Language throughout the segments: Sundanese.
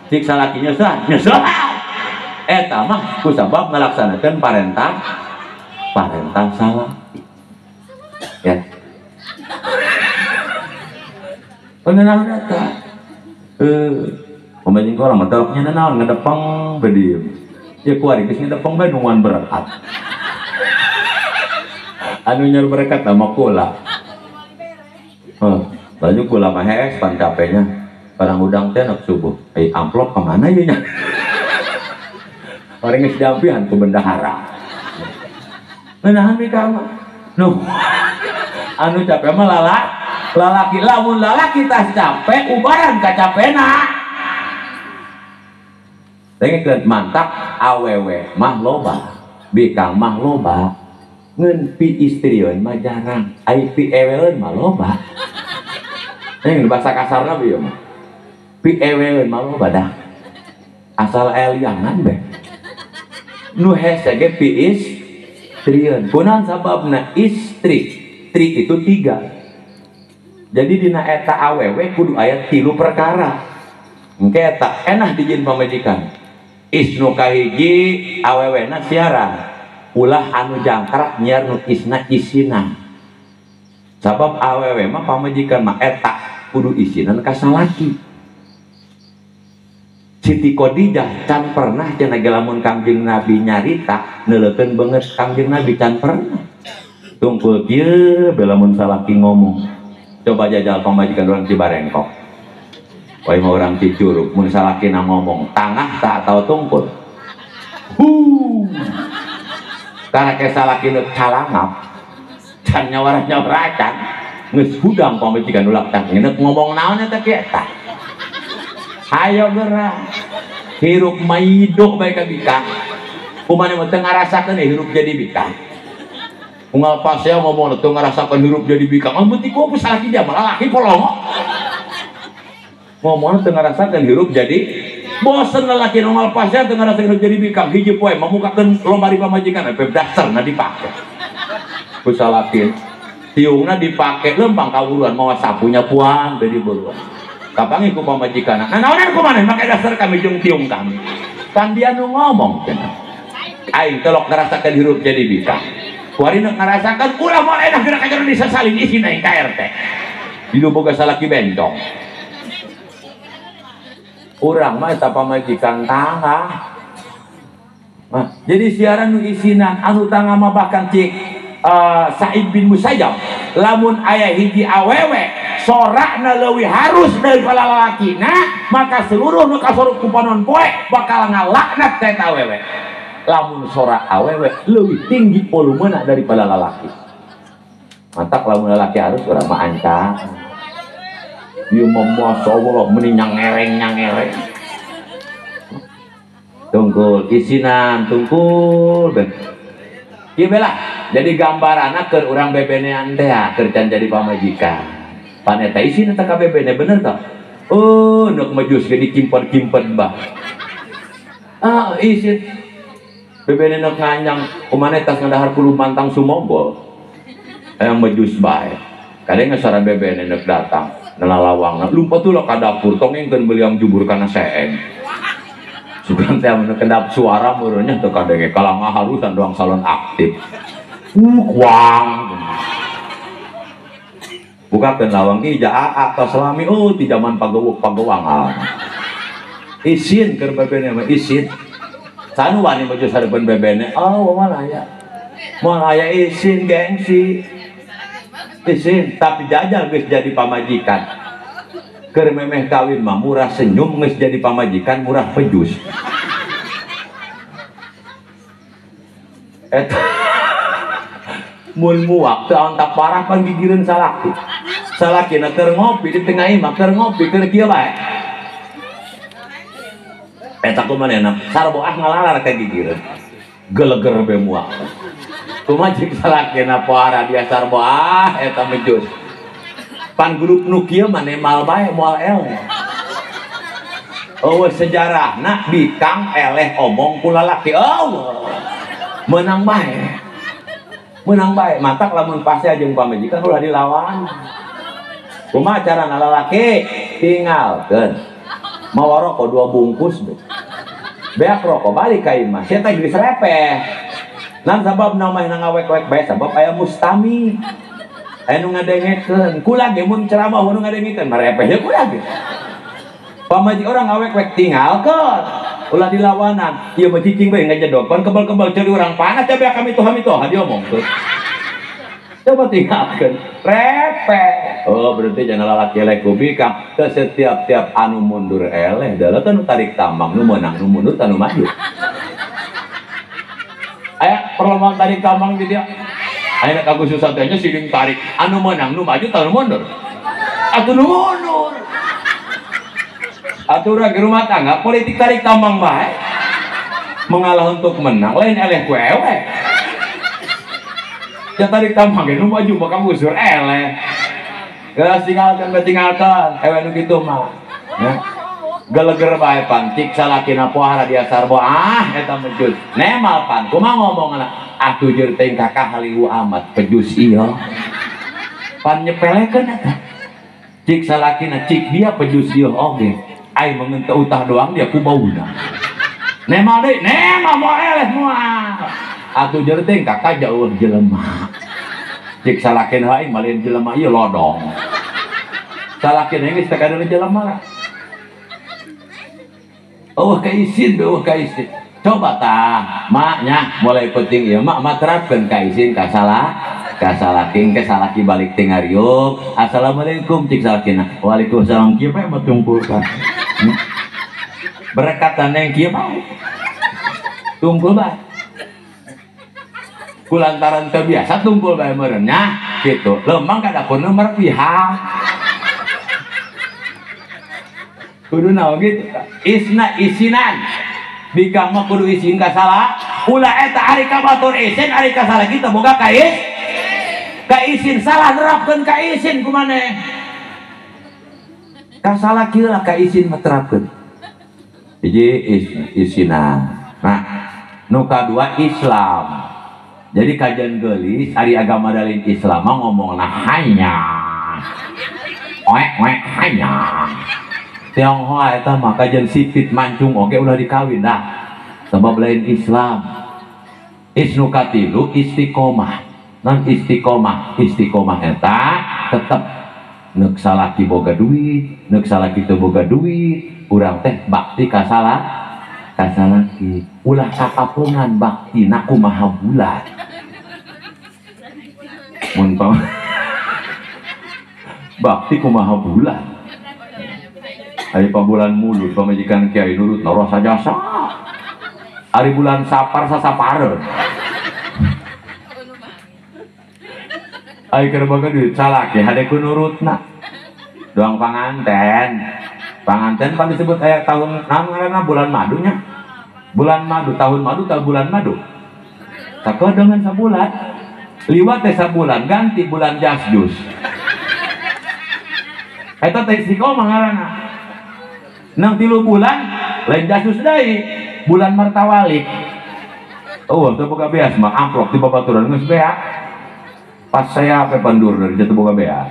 Cik salaki nyeusehan, nyeusehan. Eta mah ku sabab ngalaksanakeun parentah salah. Ya. Pengenalan eta. Pemancing orang mah teloknya naon ngedepeng bae diem. Ya kuari geus ngedepeng bae nungguan berkat. Anu nyer berkat mah kula. Heuh, baju kula mah hees pan capenya. Barang udang teh nok subuh. Ai amplop ka mana ieu nya? Orang geus diampihan ku bendahara. Ngenahan mikang mah. Nu anu capek mah lalaki, lamun lalaki tas capek ubaran kacapena. Dengekeun mantak awewe mah loba, bikang mah loba, ngeun pi istrieun mah jarang, ai pi eweun mah loba. Dengekeun bahasa kasarna ieu mah. Pi eweun mah loba dah. Asal eliangan be. Nu hese ge pi istrieun. Kunaon sababna istri? Tri itu tiga. Jadi dina eta awewe kudu aya tilu perkara. Engke eta enah dijieun pamajikan. Isnu kahiji awewena siaran. Ulah anu jangkrak nyiar nu isna isinan. Sabab awewe mah pamajikan mah eta kudu isinan ka salaki. Siti Khadijah can pernah cenah ge lamun Kangjeng Nabi nyarita neuleukeun beungeut Kangjeng Nabi can pernah. Tungkul kieu be lamun salaki ngomong. Coba jajal pamajikan orang Cibarengkok. Wah mah orang Cicurug mun salakina ngomong tangah tak atau tungkul. Karena ke salakina calangap can nyawara-nyawara can geus hudang pamajikan ulah tah ngeuneuh ngomong naon eta kieu tah. Hayo geura. Hirup maido bae ka bikang. Kumaha mah teu ngarasakeun hirup jadi bikang. Unggal pasea ngomong teu ngarasakeun hirup jadi bikang. Amun ti ku salaki dia malah laki polongo. Ngomong teu ngarasakeun hirup jadi bosen lalaki unggal pasea teu ngarasakeun hirup jadi bikang. Hiji poe mamukakeun lomari pamajikan pe dasarna dipake. Ku salaki tiungna dipake lempang kawuruan mawa sapunya puan be diburuan. Kapangi ku pamajikan. Nah naonan ku maneh make dasar kami jeung tiung kami. Kan dia nu ngomong cenah. Aing telok ngarasakeun hirup jadi bikang. Kuari nu ngarasakeun ulah moal enak geura ka disasalin isina aing ka RT. Hidup boga salaki bencong. Urang mah eta pamajikan tangah. Nah, jadi siaran nu isinan anu tangah mah bahkan cik Said bin Musayyab lamun aya hiji awewe sorakna leuwih harus daripada lalakina maka seluruh nu kasorok ku panon poe bakal ngalaknat ka eta awewe. Lamun sorak awewe leuwih tinggi volumena daripada lalaki. Mantak lamun lalaki harus urang mah ancang. Ieu mah masyaallah meuni nyangereng-nyangereng. Tungkul isinan tungkul be. Ieu bela jadi gambaranna keur urang bebenean teh keur can jadi pamajikan. Pan eta isina teh ka bebene bener tah? Oh, neuk majus ge dikimpen-kimpen bah. Ah, isin. Bebene neuk nganyang kumaha tas ngadahar kudu mantang sumombol. Hayang majus bae. Kadang sara bebene neuk datang nalalawangna lumpat ulah ka dapur tongengkeun beliang jubur kana seeng. Sugan teh mun kedap suara meureunnya teu kadenge kalangah harusan doang salon aktif. Kuang. Bukakeun lawang ki jaa tos lami oh ti zaman pagewuk-pagewangan. Isin keur bebene mah isin. Sanu wani maju sareupun bebene, oh moal aya. Moal aya isin gengsi. Isin tapi jajal geus jadi pamajikan. Keur memeh kawin mah murah senyum geus jadi pamajikan murah pejus. Eta mun muak teu antak parah pan gigireun salaki. Salakina keur ngopi di tengah imah keur ngopi keur kieu bae. Eta kumaha sarboah ngalalar ka gigireun. Geleger be muak. Kumaha jeung salakina poara dia sarboah eta mejus. Pan grup nu kieu mah nemal bae moal eleh. Eueuh sejarahna bikang eleh omong ku lalaki. Eueuh. Meunang bae. Menang bae, matak lamun pasea jeung pamajikan ulah dilawan. Kumaha carana lalaki? Tinggalkeun. Mawa rokok 2 bungkus be. Beak rokok balik ka imah. Sia teh geus repeh. Nan sabab namanya ngawek-wek bae sabab aya mustami. Aya nu ngadengekeun. Kula ge mun ceramah nu ngadengekeun mah repeh ye kula ge. Pamaji orang ngawek-wek tinggalkeun. Ulah dilawanan. Ieu mah cicing bae ngajedog. Pan kebal-kebal ceuli urang panas teh beak kami tuh diomongkeun. Coba tinggalkeun. Repeh. Oh berarti jangan lalaki eleh ku bikang. Teu setiap-tiap anu mundur eleh. Dalah teh nu tarik tambang nu meunang nu mundur teh nu maju. Aya perlombaan tarik tambang di dia. Aya nek Agus Susantenya siling tarik anu meunang nu maju teh nu mundur. Atuh nu mundur. Atuh urang di rumah tangga politik tarik tambang bae. Mengalah untuk menang lain eleh ku eleh. Ya tarik tambang ge nu maju mah gusur eleh. Geus tinggalkeun bae tinggalkeun ewe nu kitu mah. Ya. Geleger bae pan cik salakina pohara dia sarbo ah eta mencut. Nemal pan kumaha ngomongna atuh jeung teh kakak haliwu amat pejus ieu. Pan nyepelekeun eta. Cik salakina cik dia pejus ieu oge. Ai mengen teu utah doang dia ku bauna. Nemal deui nemal moal eleh moal. Atuh jeung teh kakak jauh jelema. Cik salakina aing malin jelema ieu lodong. Salakina geus teh kada jelema. Oh kaisin, oh kaisin. Coba tah, maknya mulai penting ya mak mak terapkan kaisin kasalah, kasalaki, kasalaki balik tengariuk. Assalamualaikum cik salakina. Waalaikumsalam kieu bae mah tungkulkan. Berkatan yang kieu bae. Tungkul bae. Kulantaran teu biasa tungkul bae meureun nya kitu. Leumpang ka dapurna merpihak. Kudu naon gitu isna isinan bikang mah kudu isin ka salah ulah eta ari ka batur isin ari ka salah kita boga kais ka isin salah nerapkeun ka isin kumaneh ka salah kieu lah ka isin mah terapkeun hiji isinan. Nah nu kadua Islam. Jadi kajian geulis ari agama dalin Islam mah ngomongna hanya oek oek hanya Tionghoa eta mah kajian sipit mancung oge ulah dikawin dah sebab lain Islam. Isnu katilu istiqomah. Non istiqomah, istiqomah eta tetep neuk salaki boga duit, neuk salaki teu boga duit, urang teh bakti ka salah ka salaki. Ulah kakapungan baktina kumaha bulan. Mun bakti kumaha bulan. Ari bulan mulut pamajikan kiai nurut norosa jasa. Ari bulan sapar sasapareun. Ari keur boga duit salaki hade ku nurutna. Doang panganten. Panganten pan disebut aya tahun naon ngaranna bulan madunya. Bulan madu, tahun madu atau bulan madu? Sakodeungan sabulan. Liwat teh sabulan ganti bulan jasjus. Eta teh istiqomah ngaranna. Nang 3 bulan lain jasus deui bulan martawalik. Oh teu boga beas mah amplop di babaturan geus beak. Pas saya pe pandur dari teu boga beas.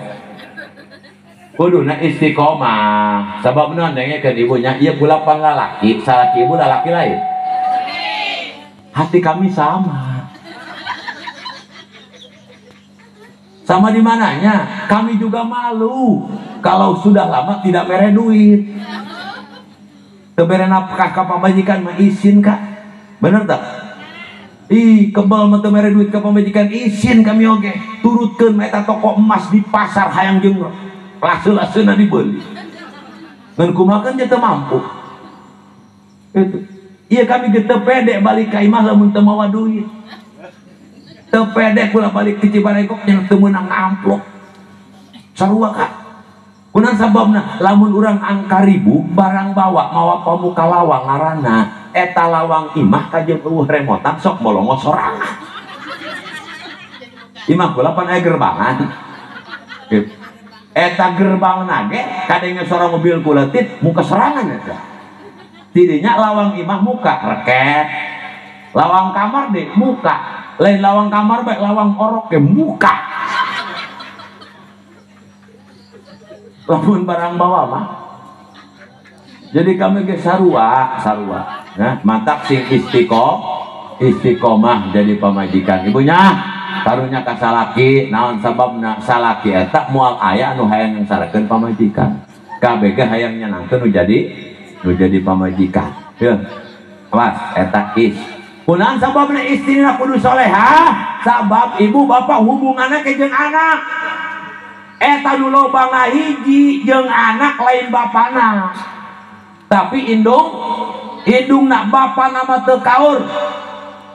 Kuduna istiqomah. Sabab naon dengekeun ibunya ieu kula panglalaki, salaki ibu lalaki lain. Hati kami sama. Sama di mananya? Kami juga malu kalau sudah lama tidak mere duit. Teu bere nafkah ka pamajikan mah isin kak. Bener tak? Ih, kebal mah teu mere duit ka pamajikan isin kami oge. Turutkeun mah eta toko emas di pasar hayang jeung laseu-laseuna dibeli. Ngan kumaha kan teu mampu. Itu. Iya kami ge teu pede balik ka imah lamun teu mawa duit. Teu pede kula balik ti Cibaregok nya teu meunang amplop. Sarua kak. Kunan sababna lamun urang angka ribu barang bawa mawa pamuka lawang ngaranna eta lawang imah kajeun eueuh remotan sok bolongo sorangan. Imah kula pan aya gerbangan. Eta gerbangna ge kadenge sora mobil kuleutit muka serangan eta. Tidinya lawang imah muka reket. Lawang kamar deh muka. Lain lawang kamar bae lawang orok ge muka. Lamun barang bawa mah Jadi kami ge sarua, sarua. Nah, matak sing istiqomah jadi pamajikan. Ibunya karunya ka salaki, naon sababna salaki eta moal aya anu hayang nyangsarakeun pamajikan. Kabeh ge hayang nyenangkeun nu jadi pamajikan. Heuh. Awas eta is. Kunaon sababna istrina kudu solehah? Sabab ibu bapak hubunganna ke jeung anak. Eta nu loba ngahiji jeung anak lain bapana. Tapi indungna bapana mah teu kaur.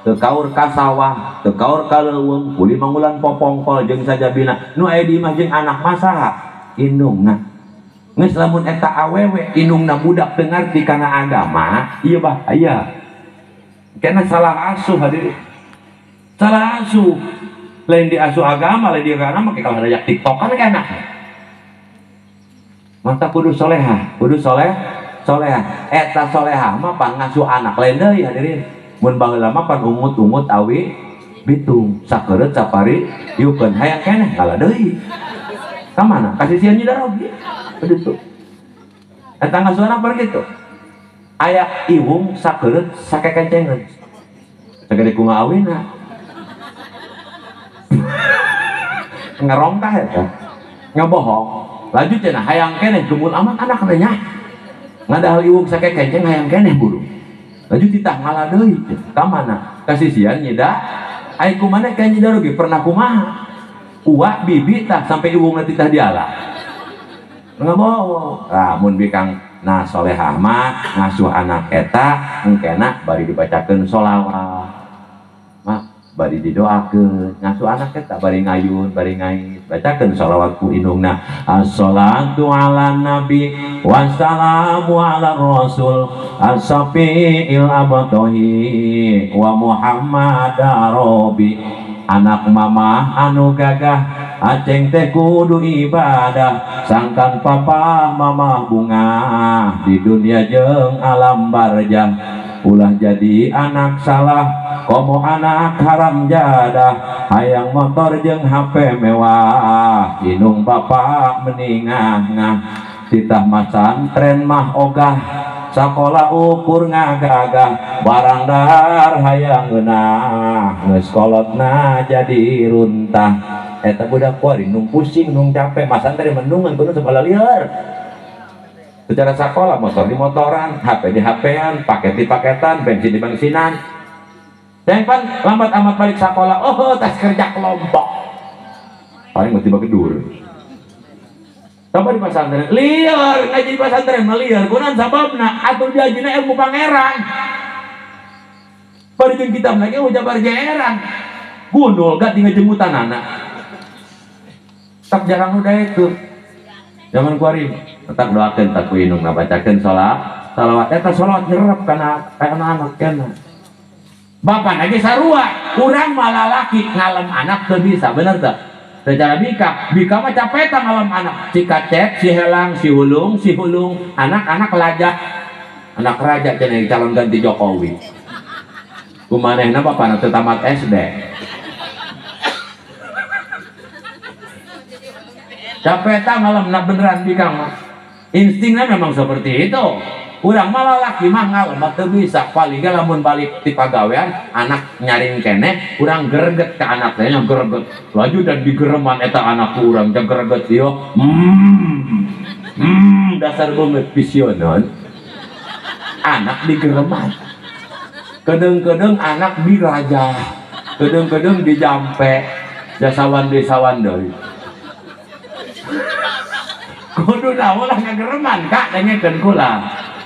Teu kaur ka sawah, teu kaur ka leuweung, kuli mangulan popongkol jeung sajabina. Nu aya di imah jeung anak mah saha? Indungna. Geus lamun eta awewe indungna budak teu ngarti kana agama, ieu bahaya. Karena salah asuh hadirin. Salah asuh. Lain diasuh agama, lain di agama kayak kalau ada TikTokan kan enak. Mantap kudu solehah, kudu solehah. Eta solehah mah pan ngasuh anak lain deui hadirin. Mun baheula mah pan ungut-ungut awi bitung, sakeureut sapari iukeun hayang keneh ngalah deui. Ka mana? Kasih sieun nyidarogi. Begitu. Eta ngasuh anak bar kitu. Aya iwung sakeureut sakekencengeun. Sagede kumaha awina. Ngerongkah eta. Ngabohong. Lanjut cenah hayang keneh gemul amat anak teh nya. Ngadahal iwung sakekenceng hayang keneh buru. Lanjut titah ngalah deui. Ka mana? Kasisian nyida. Ai kumaha ka nyida rugi pernah kumaha? Uwa bibi tah sampai iwungna titah diala. Ngabohong. Lah mun bikang nah solehah mah ngasuh anak eta engkena bari dibacakeun sholawat mah bari didoakeun ngasuh anak eta bari ngayun bari ngait bacakeun sholawat ku indungna assalatu ala nabi wassalamu ala rasul as-safiil abtahi wa muhammad arabi. Anak mamah anu gagah aceng teh kudu ibadah sangkan papa mamah bunga di dunia jeung alam barjah ulah jadi anak salah komo anak haram jadah hayang motor jeung HP mewah inung bapak meningah-ngah titah masantren mah ogah sakola ukur ngagagah barang dahar hayang ngeunah geus kolotna jadi runtah. Eta budak kuari nung pusing nung capek masantren mendungan kudu sekolah liar secara sakola motor di motoran, HP di HP-an, paket di paketan, bensin di bensinan. Dan pan lambat amat balik sekolah, oh tes kerja kelompok paling mesti bagedur. Coba di pesantren, liar ngaji di pesantren mah liar, kunaon sababna atur diajina ilmu pangeran. Bari jeung kitab lagi ujabar jeeran. Gundul gak tinggal jemputan anak. Tak jarang udah itu. Zaman kuari tetap doakeun tak ku indungna bacakeun sholawat eta sholawat nyerep kana anak kana. Bapak lagi sarua, urang malah laki ngalem anak teu bisa, bener teu? Secara bika mah capetan alam anak. Si kacep, si helang, si hulung, anak-anak raja. Anak raja cenah calon ganti Jokowi. Kumanehna bapana teu tamat SD. Capetan alam na beneran bika mah. Instingnya memang seperti itu. Urang malah laki mah ngalem teu bisa. Paling ge lamun balik ti pagawean anak nyaring keneh, urang greget ka anak teh nya greget. Laju dan digereman eta anak urang teh greget ieu. Dasar beungeut visioneun. Anak digereman. Kedeung-kedeung anak dirajah. Kedeung-kedeung dijampe. Jasawan desawan deui. Kudu naon lah ngagereman kak dengekeun kula.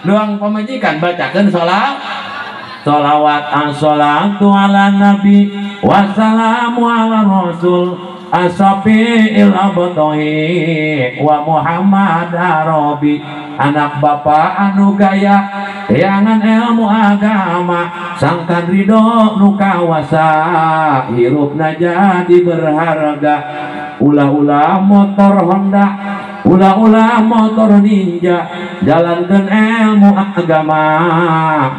Doang pamajikan bacakeun sholawat as-sholatu ala nabi wassalamu ala rasul as-safiil abtahi wa muhammad arabi. Anak bapak anu gaya teangan ilmu agama sangkan ridho nu kawasa hirupna jadi berharga. Ulah-ulah motor Honda, ulah-ulah motor Ninja, jalankan ilmu agama,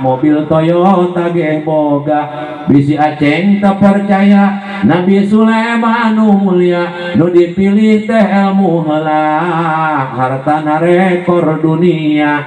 mobil Toyota ge boga, bisi aceng terpercaya, Nabi Sulaiman nu mulia, nu dipilih teh ilmu heula, hartana rekor dunia.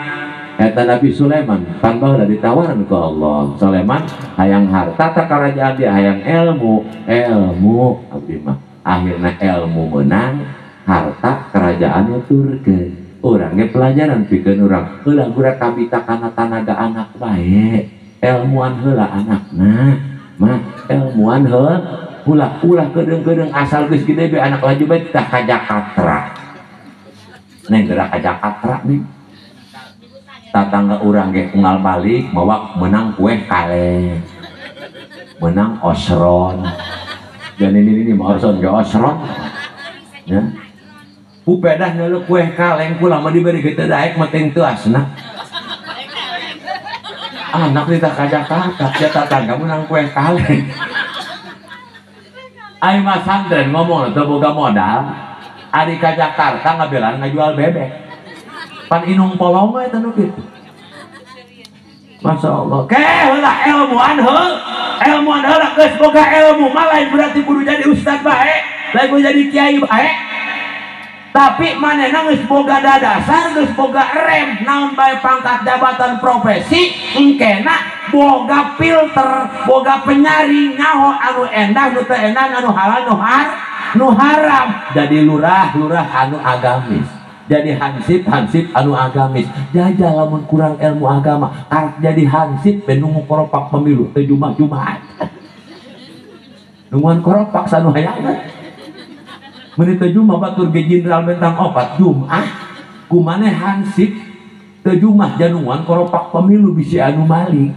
Eta Nabi Sulaiman pan baheula ditawaran ku Allah. Sulaiman hayang harta tak karajaan dia hayang ilmu, ilmu abdi mah. Akhirna ilmu menang, harta kerajaan nuturkeun. Urang ge pelajaran pikeun urang. Heula gura kabita kana tanaga anak bae. Ilmuan heula anakna. Mah ilmuan heula ulah kedeung-kedeung asal geus gede be anak laju bae tah ka Jakarta. Neng gerak ka Jakarta nih. Tatangga urang ge unggal balik mawa menang kue kaleng. Menang osron. Dan ini mah osron ge osron. Ya. Pupedah neuleuh kue kaleng kula mah diberi kitu daek mah teuing teu asna. Anak ditah ka Jakarta, ya tatangga menang kue kaleng. Ai mah santren ngomong teu boga modal, ari ka Jakarta ngabelaan ngajual bebek. Pan inung polong eta nu kitu. Masya Allah. Ke heula ilmuan heul. Ilmuan heula geus boga ilmu mah lain berarti kudu jadi ustad bae, lain kudu jadi kiai bae. Tapi manehna geus boga dadasar, geus boga rem, naon bae pangkat jabatan profesi, engkena boga filter, boga penyaring nyaho anu endah nu teu endah, anu halal nu haram. Jadi lurah-lurah anu agamis. Jadi hansip-hansip anu agamis. Jajah lamun kurang ilmu agama, karek jadi hansip ben nunggu koropak pemilu teu Jumat-Jumat. Nungguan koropak sanu hayangna. Meuni teu Jumat batur ge jenderal bintang 4 Jumat, kumaneh hansip teu Jumat janungan koropak pemilu bisi anu maling.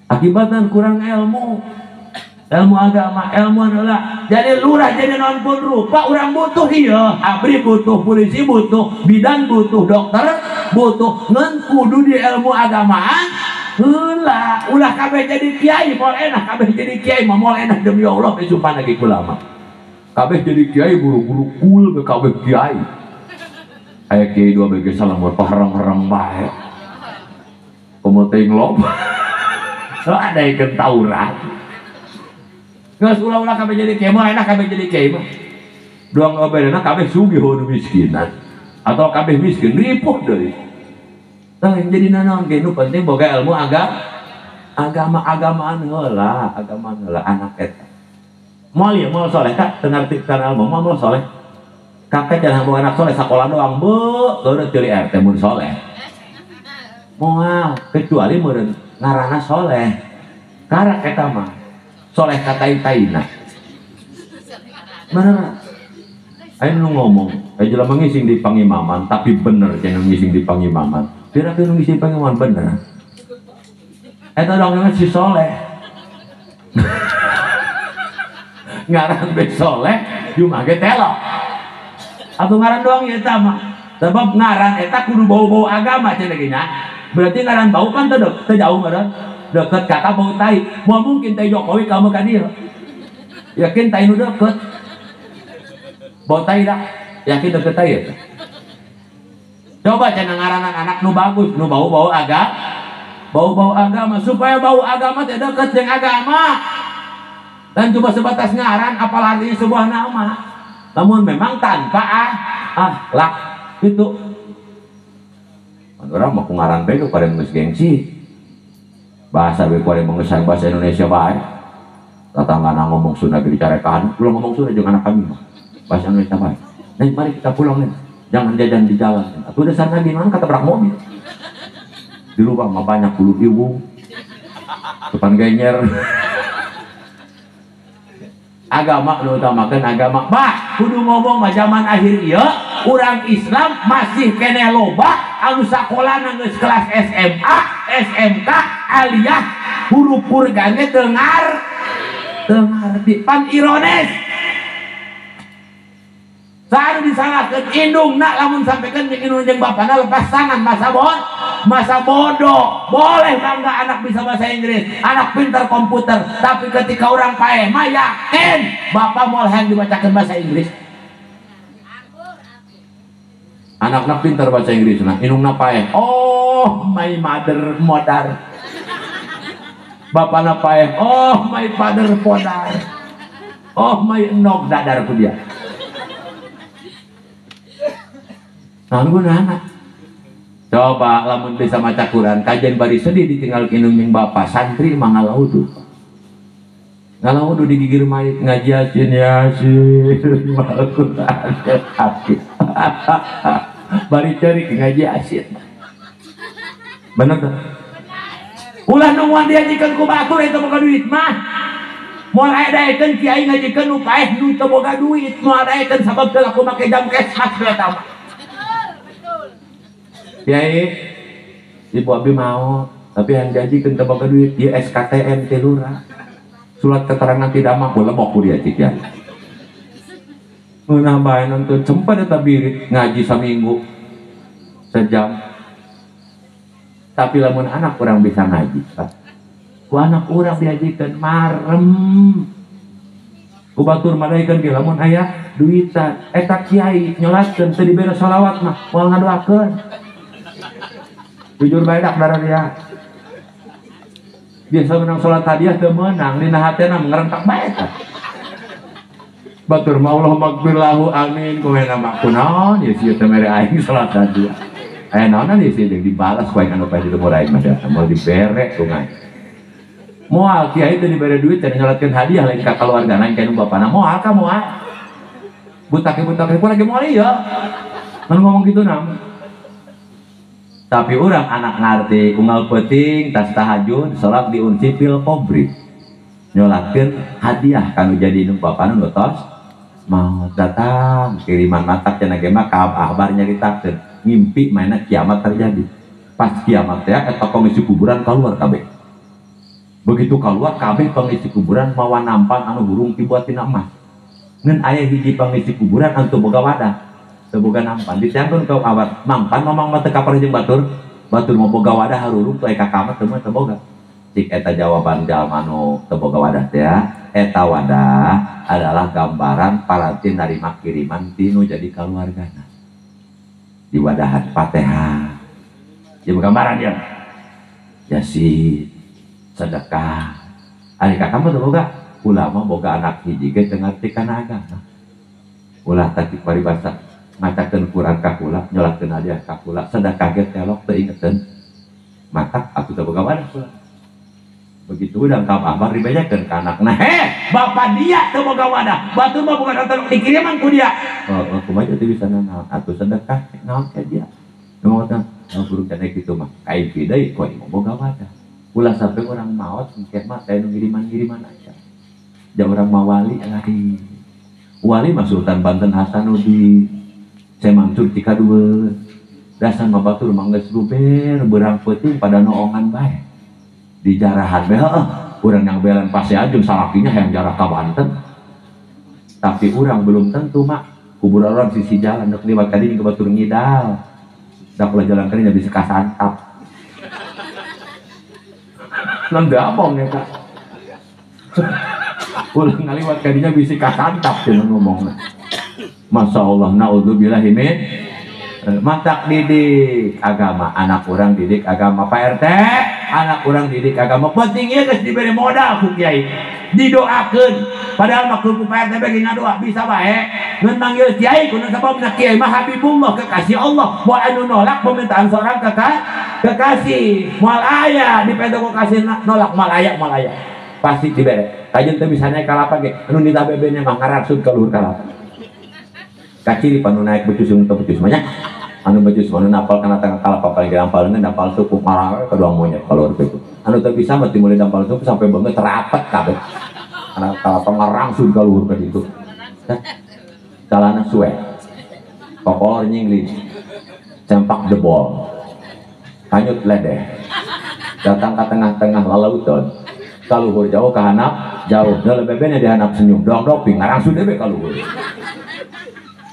Akibatna kurang ilmu. Ilmu agama, ilmu heula. Jadi lurah jadi non pun rupa urang butuh ieu, abri butuh, polisi butuh, bidan butuh, dokter butuh, ngan kudu di ilmu agamaan heula. Ulah kabeh jadi kiai moal enak, kabeh jadi kiai mah moal enak demi Allah sumpah lagi kula mah. Kabeh jadi kiai buru-buru kul be kabeh kiai. Aya kiai dua bege salam paharang-harang bae. Komo teuing loba. Ada ikan taurat. Geus ulah-ulah kabeh jadi kiai mah enak kabeh jadi kiai mah. Doang ngabedana kabeh sugih nu miskinan. Atau kabeh miskin ripuh deui. Tah yang jadi nanaon ge nu penting boga ilmu agama agamaan heula, agamaan heula anak eta. Moal ieu moal soleh ka teu ngarti kana ilmu moal soleh. Kakek jangan boga anak soleh sakola doang beuh geureut deui RT mun soleh. Moal kecuali meureun ngaranna soleh. Karak eta mah soleh katai-taina. Bener. Ayo nu ngomong, ayo jelema ngising di pangimaman, tapi bener cenah ngising di pangimaman. Pira-pira nu ngising di pangimaman bener. Eta dongengna si soleh. Ngaran be soleh, cuma ge telok. Atuh ngaran doang ya eta mah. Sebab ngaran eta kudu bau-bau agama cenah ge nya. Berarti ngaran bau kan teu jauh meureun. Deket kakak bau tai. Moal mungkin teh Jokowi kamu ka dieu. Yakin tai nu deket. Bau tai dah. Yakin deket tai eta. Coba cenah ngaranan anak nu bagus, nu bau-bau agama. Bau-bau agama supaya bau agama teh deket jeung agama. Dan cuma sebatas ngaran apalagi sebuah nama. Namun memang tanpa akhlak itu. Orang mah ku ngaran bae nu paling geus gengsi. Bahasa we kuari mengesah bahasa Indonesia bae. Tatanggana ngomong Sunda ge dicarekan, pulang ngomong Sunda jeung anak kami mah. Bahasa Indonesia bae. Nih mari kita pulang nih. Jangan jajan di jalan. Atuh dasarna gimana ketabrak mobil. Di lubang mah banyak bulu iwung. Depan genyer. Agama nu utamakeun agama. Bah, kudu ngomong mah zaman akhir ieu urang Islam masih keneh loba anu sakolana geus kelas SMA, SMK, aliyah, huruf purgane teu ngarti. Pan ironis. Saanu disalahkeun indungna lamun sampekeun jeung indung jeung bapana lepas tangan masa bodoh. Boleh bangga anak bisa bahasa Inggris, anak pintar komputer, tapi ketika orang paeh mah yakin bapak moal hayang dibacakeun bahasa Inggris. Anak-anak pintar bahasa Inggris nah, indungna paeh. Oh, my mother modar. Bapana paeh. Oh, my father podar. Oh, my enog dadar ku dia. Naon gunana? Coba lamun bisa maca Quran kajian bari sedih ditinggal indung jeung bapak santri mah ngalaudu. Ngalaudu digigir mayit ngaji yasin yasin Al-Quran hakim. Bari cari ngaji yasin. Bener tuh? Ulah nungguan diajikeun ku batur eta boga duit mah. Moal aya daekeun kiai ngajikeun nu paeh nu teu boga duit, moal daekeun sabab teu laku make jam kesmas eta mah. Kiai, ibu abi mau, tapi yang diajikeun teu boga duit, ieu SKTM teh lurah. Surat keterangan tidak mampu lebok ku dia cik ya. Ngeunah bae nonton cempat eta birit ngaji saminggu sejam. Tapi lamun anak kurang bisa ngaji, Pak. Ku anak urang diajikeun marem. Ku batur madaikeun ge lamun aya duitan, eta kiai nyolatkeun teu dibere sholawat mah moal ngadoakeun. Jujur bae dak darah dia. Biasa menang sholat hadiah teu meunang dina hatena ngerentak bae tah. Batur mah Allah magfirlahu amin kumaha mah kunaon ieu sieun teh mere aing sholat hadiah. Aya naonan ieu sieun dibalas ku aing anu paeh di lembur aing mah moal dibere ku aing. Moal kiai teh dibere duit teh nyolatkeun hadiah lain ka kaluarga lain ka nu bapana moal ka moal. Butak-butak ku lagi moal ieu. Mun ngomong kitu nam. Tapi orang anak ngarti unggal peuting tas tahajud salat di unsipil kobri nyolatkeun hadiah kanu jadi nu bapana nu tos mau datang kiriman matak cenah ge mah ka ahbar nyaritakeun ngimpi mainna kiamat terjadi pas kiamat teh eta pengisi kuburan keluar kabeh begitu keluar kabeh pengisi kuburan mawa nampan anu hurung dibuat tina emas ngan aya hiji pengisi kuburan anu teu boga wadah teu boga nampan diteangkeun ka awat mampan mamang mah teu kapareh jeung batur batur mah boga wadah harurung teu ka kamar teu mah teu boga cik eta jawaban jalma nu teu boga wadah teh eta wadah adalah gambaran paranti narima kiriman tinu jadi kaluargana di wadahan Fatihah ieu gambaran ya yasin sedekah ari kakak mah teu boga ulama boga anak hiji ge teu ngarti kana agama ulah tadi paribasa macakeun Quran ka kula nyolatkeun hadiah ka kula sedekah ge telok teu ingeteun matak atuh teu boga wadah kula begitu udah ka ahbar dibejakeun ka anakna heh bapak dia teu boga wadah batur mah boga telok dikiriman ku dia oh kumaha teu bisa nanaon atuh sedekah naon ka dia nu maot guru cenah kitu mah kaimpi deui ku aing boga wadah ulah sampai orang maot engke mah teh nu ngiriman-ngiriman aja ja urang mah wali lagi wali mah Sultan Banten Hasanuddin saya mansur Cikadua dasar mah batur mah geus luber beurang peuting pada noongan bae di jarahan bae heuh urang yang belan pasti ajeng salakinya hayang jarah ka Banten tapi urang belum tentu mak kuburan orang sisi jalan dek liwat kadinya ke batur ngidal dak ulah jalan kadinya bisa kasantap nang gabong ya kak ulah ngaliwat kadinya bisa kasantap cenah ngomongna. Masya Allah, na'udzubillahi min matak didik agama, anak orang didik agama Pak RT, anak orang didik agama penting ieu geus diberi modal ku kiai, didoakeun. Padahal mah ku Pak RT bagi ngadoa bisa bae, ngan manggil kiai kunaon sababna kiai mah Habibullah kekasih Allah, moal anu nolak permintaan seorang kekasih, moal aya dipenta ku kasih nolak moal aya moal aya. Pasti dibere. Kajeun teu bisa naik kalapa ge, anu nita bebene mah ngaraksud ka luhur kalapa. Kaciri panu naik becus yang becus banyak anu becus anu napal kana tengah kalapa paling dampal leungeun dampal suku marah kedua monyet kalau itu anu teu bisa mah dimulai dampal suku sampai banget rapat kabeh kana kalapa ngarangsung ka luhur ka ditu calana suwe kokolor nyingling sempak jebol hanyut ledeh datang ke tengah-tengah lalauton ka luhur jauh ka hanap jauh da lebebene dihanap senyum dong doping ngarangsung deui ka luhur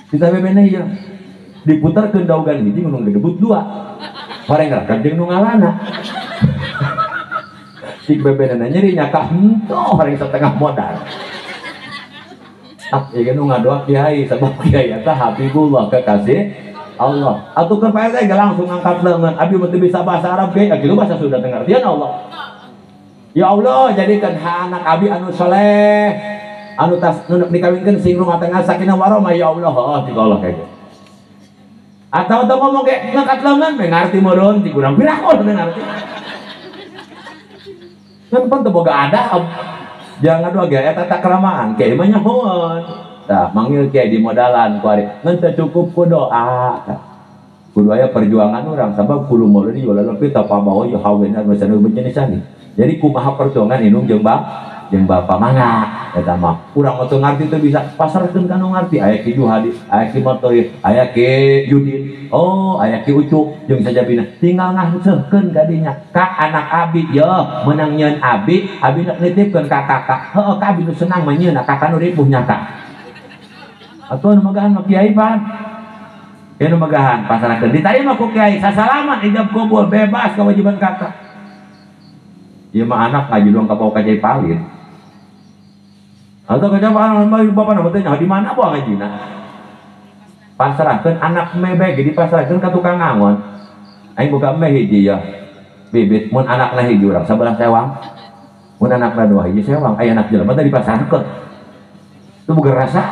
kita bebene ieu diputar ke daugan hiji nu gedebut dua horeng rakat jeung nu ngalana cik bebene nyeri nyaka henteu horeng setengah modal tak ieu nu ngadoa kiai sabab kiai eta Habibullah kekasih Allah atuh keur Pak RT langsung ngangkat leungeun abi mah teu bisa bahasa Arab ge kitu bahasa Sunda teu ngartian Allah ya Allah jadikan anak abi anu soleh anu tas nu dikawinkeun sing rumah tangga sakinah warahmah ya Allah oh jika Allah kayak gitu. Atau teu ngomong ge ngangkat lengan we ngarti meureun ti kurang pirakol teu ngarti. Kan pan teu boga adab. Jangan doa ge eta tata keramaan kiai mah nyahoeun. Tah manggil kiai di modalan ku ari ngan teu cukup ku doa. Kudu aya perjuangan urang sabab kudu moal di jual lebih tapabawa yo hawena masana bejenisani. Jadi kumaha perjuangan indung jeung jeung bapa mangga eta mah urang mah teu ngarti teu bisa pasarkeun ka nu ngarti aya Ki Juhadi, aya Ki Motoir, aya Ki Yudin, oh aya Ki Ucu jeung sajabina tinggal ngaseurkeun ka dinya ka anak abi ye meunang nyeun abi, abi nitipkeun ka kakak heueuh ka abi nu senang mah nyeun kakak nu ripuh nyata atuh nu magahan mah kiai pan ieu nu magahan pasarkeun ditarima ku kiai sasalaman ijab kabul bebas kewajiban kakak ieu mah anak ngaji doang ka bawah ka Kiai Palin. Atau kejawab bapak nama tanya di mana bawa ngajina? Pasrahkan anak mebe jadi pasrahkan ke tukang ngangon. Aing boga meh hiji ya. Bibit mun anakna hiji urang sabelah sewang. Mun anakna dua hiji sewang, aya anak jelema teh dipasrahkeun. Itu boga rasa.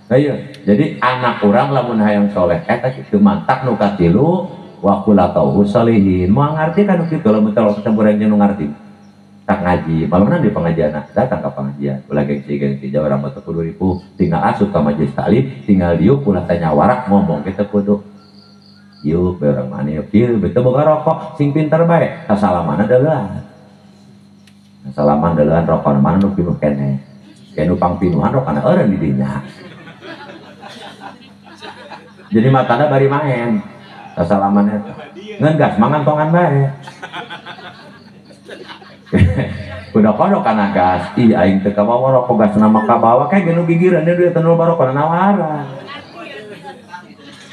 Ayo, jadi anak urang lamun hayang soleh eta kitu mantak nu katilu wa qulatauhu sholihin. Moal ngarti kan kitu lamun teh campuran jeung nu ngarti. Tak ngaji, malamna di pengajian, datang ke pengajian, ulah gengsi-gengsi jauh orang teu kudu ripuh, tinggal asup ka majelis taklim, tinggal diuk ulah tanya warak ngomong kita kudu. Yuk, bae urang mah yuk, ieu beuteung boga rokok, sing pinter bae, sasalaman deulean. Sasalaman deulean rokok mana nu pinuh keneh. Kayak nu pangpinuhan rokona eureun di dinya. Jadi matana bari maen. Sasalaman eta. Ngeun gas mangan tongan bae. Kuda kodok kana gas, ih aing teu kabawa rokok gas nama kabawa kayak genu gigireun deui teu barokona nawaran.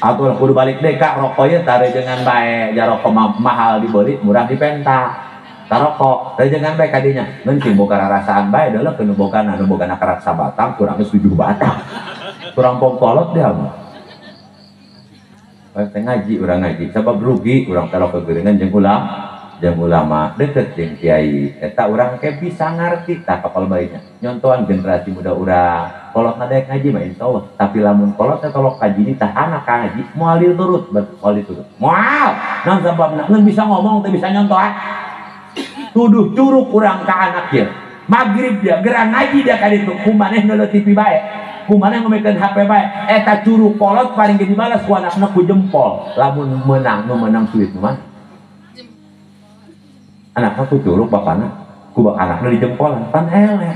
Atuh kudu balik deui ka rokok ieu tarejengan bae, ja rokok mahal dibeli, murah dipenta. Tarokok, rejengan bae kadinya. Ngeun sing boga rarasaan bae deuleu nu bogana, nu bogana karak sabatang kurang geus 7 batang. Kurang pongkolot dia mah. Teh ngaji urang ngaji sabab rugi urang teh kegeureungan jeung ulah jeung ulama deket jeung kiai eta urang ke bisa ngarti tah kapal bayinya nyontohan generasi muda urang kolot daek ngaji mah insyaallah tapi lamun kolot teh tolok kaji tah anak ngaji moal diturut moal diturut moal naon sababna ngeun bisa ngomong teh bisa nyontohan tuduh curug urang ka anak ieu magrib dia gerang ngaji dia ka ditu kumaneh neuleuh TV bae kumaneh ngomekeun HP bae eta curug kolot paling ge dibalas ku anakna ku jempol lamun meunang nu meunang duit mah anaknya ku curug bapana ku anaknya di jempolan pan eleh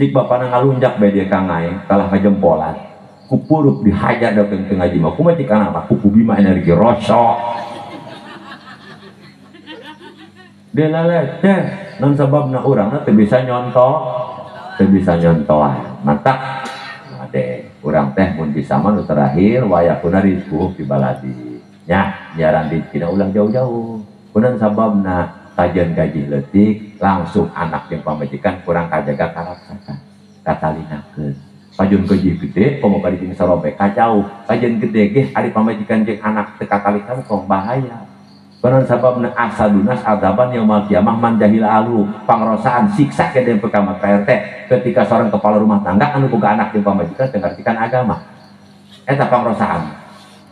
cik bapana ngalunjak bae dia ka ngae kalah ka jempolan ku puruk dihajar da teu ngaji mah kumaha cik anak mah ku bima energi rosok dia laleceh non sababna urangna teu bisa nyontoh teu bisa nyontohan mantak ade urang teh mun bisa mah nu terakhir wayakuna rizquhu fi baladi nya nyaran di Cina ulah jauh-jauh kunan sababna kajian gaji leutik langsung anak jeung pamajikan kurang kajaga karaksana katalinakeun pajun gaji gede komo bari jeung sarobek kacau kajian gede ge ari pamajikan jeung anak teu katalinakeun kong bahaya konon sababna asadunas adaban yaumul kiamah man jahil alu pangrosaan siksa ke deun pekama PRT ketika seorang kepala rumah tangga anu boga anak jeung pamajikan teu ngartikan agama eta pangrosaan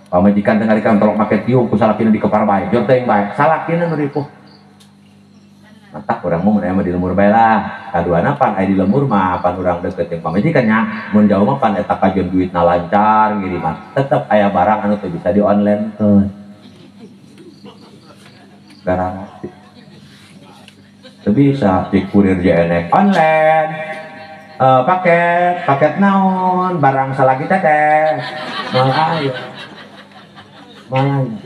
pamajikan teu ngartikan tolok make tiung ku salakina dikepar bae jor teuing bae salakina nu ripuh Matak urang mah mun aya mah di lemur bae lah. Kaduana pan aya di lemur mah pan urang deket jeung pamajikan nya. Mun jauh mah pan eta kajeun duitna lancar ngiriman. Tetep aya barang anu teu bisa di online keun. Garanti. Teu bisa di kurir JNE online. Paket, paket naon, barang salaki teteh. Moal aya. Moal aya.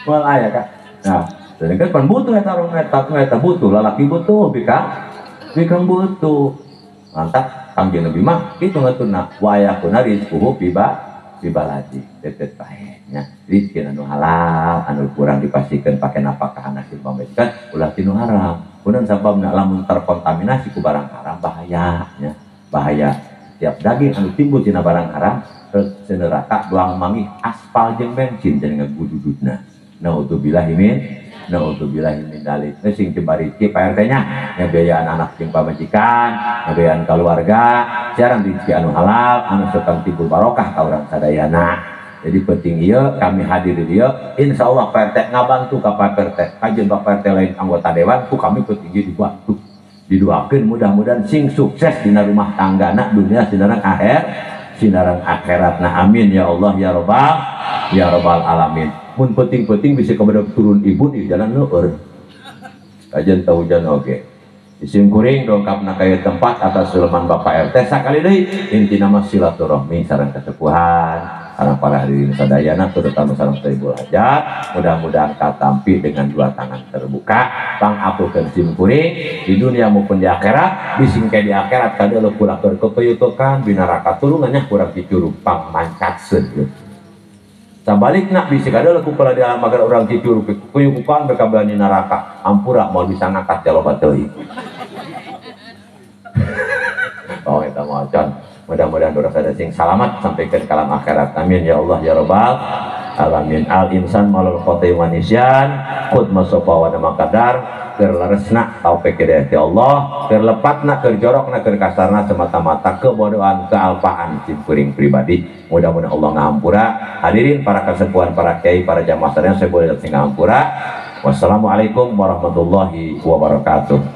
Moal aya Kak. Nah, jadi kan pan butuh eta orang eta butuh, lalaki butuh, bikang butuh. Mantap, Kangjeng Nabi mah kitu ngatuna wa yakuna rizquhu fi baladi. Tetet bae nya. Rizki anu halal, anu kurang dipastikan pake nafkah anak jeung pamajikan ulah tinu haram. Kunaon sababna lamun terkontaminasi ku barang haram bahaya nya. Bahaya. Tiap daging anu timbul tina barang haram neraka doang manggih aspal jeung bensin jadi ngagudududna. Naudzubillah min Naudzubillahi min dzalik. Sing jebariki Pak RT nya ngabiayaan anak jeung pamajikan, ngabiayaan keluarga, jarang rezeki anu halal, anu sekang timbul barokah ka urang sadayana. Jadi penting ieu kami hadir di dieu, insyaallah Pak RT ngabantu ka Pak RT. Kajeun Bapak RT lain anggota dewan ku kami petinggi dibantu. Didoakeun mudah-mudahan sing sukses dina rumah tanggana dunia sinareng akhir, sinareng akhiratna. Amin ya Allah ya Rabbal ya Rabbal alamin. Mun penting-penting bisa kepada turun ibu di jalan leur. Kajian tahu hujan oge. Isim kuring dongkapna kaya tempat atas seleman Bapak RT sakali deui intina mah silaturahmi sareng kesepuhan sareng para hadirin sadayana terutama sareng Sohibul Hajat mudah-mudahan katampi dengan dua tangan terbuka pangapulkeun sim kuring di dunia maupun di akhirat bising ke di akhirat kadeuleuh kula keur kekeyukekan binaraka tulungannya kurang Cicurug pang mancatseun. Sabalikna bisi kadeuleuh ku kula di alam agar urang Cicurug kekeyukekan bekabehan di neraka ampura moal bisa ngangkat jaloba teuing. Oh eta macan. Mudah-mudahan urang sadaya sing salamat sampai ke kalam akhirat. Amin ya Allah ya Rabbal alamin. Al insan malul khotai wa nisyan qud masofa wa nama kadar keur leresna taufik hidayah ti Allah, keur lepatna, keur jorokna, keur kasarna semata-mata kebodohan, kealpaan sim kuring pribadi. Mudah-mudahan Allah ngahampura. Hadirin para kesepuhan, para kiai, para jamaah sadaya saya boleh sing ngahampura. Wassalamualaikum warahmatullahi wabarakatuh.